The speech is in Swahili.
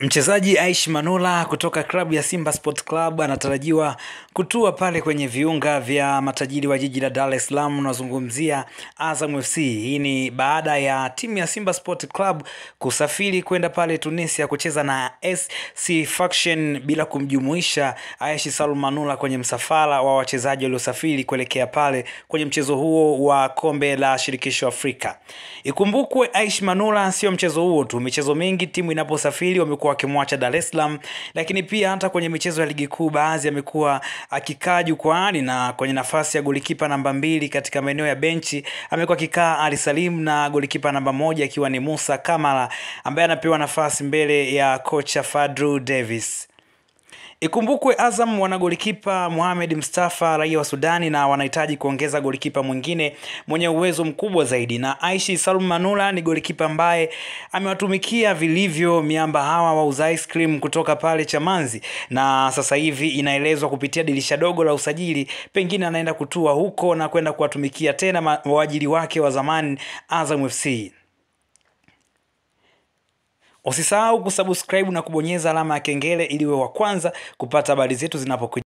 Mchezaji Aishi Manula kutoka klabu ya Simba Sports Club anatarajiwa kutua pale kwenye viunga vya matajiri wa jiji la Dar es Salaam, unazungumzia Azam FC. Hii ni baada ya timu ya Simba Sports Club kusafiri kwenda pale Tunisia kucheza na SC Faction bila kumjumuisha Aishi Salum Manula kwenye msafara wa wachezaji waliosafiri kuelekea pale kwenye mchezo huo wa kombe la shirikisho Afrika. Ikumbukwe Aishi Manula sio mchezo huo tu, michezo mingi timu inaposafiri wamekuwa wakimwacha Dar es Salaam, lakini pia hata kwenye michezo ya ligi kuu baadhi amekuwa akikaa jukwaani na kwenye nafasi ya golikipa namba 2 katika maeneo ya benchi amekuwa akikaa Ali Salim na golikipa namba 1 akiwa ni Musa Kamara ambaye anapewa nafasi mbele ya kocha Fadru Davis. Ikumbukwe Azam wana golikipa Mohamed Mustafa raia wa Sudani na wanahitaji kuongeza golikipa mwingine mwenye uwezo mkubwa zaidi, na Aishi Salum Manula ni golikipa ambaye amewatumikia vilivyo miamba hawa wa ice cream kutoka pale Chamanzi, na sasa hivi inaelezwa kupitia dirisha dogo la usajili pengine anaenda kutua huko na kwenda kuwatumikia tena waajiri wake wa zamani Azam FC. Usisahau kusubscribe na kubonyeza alama ya kengele ili uwe wa kwanza kupata habari zetu zinapokuja.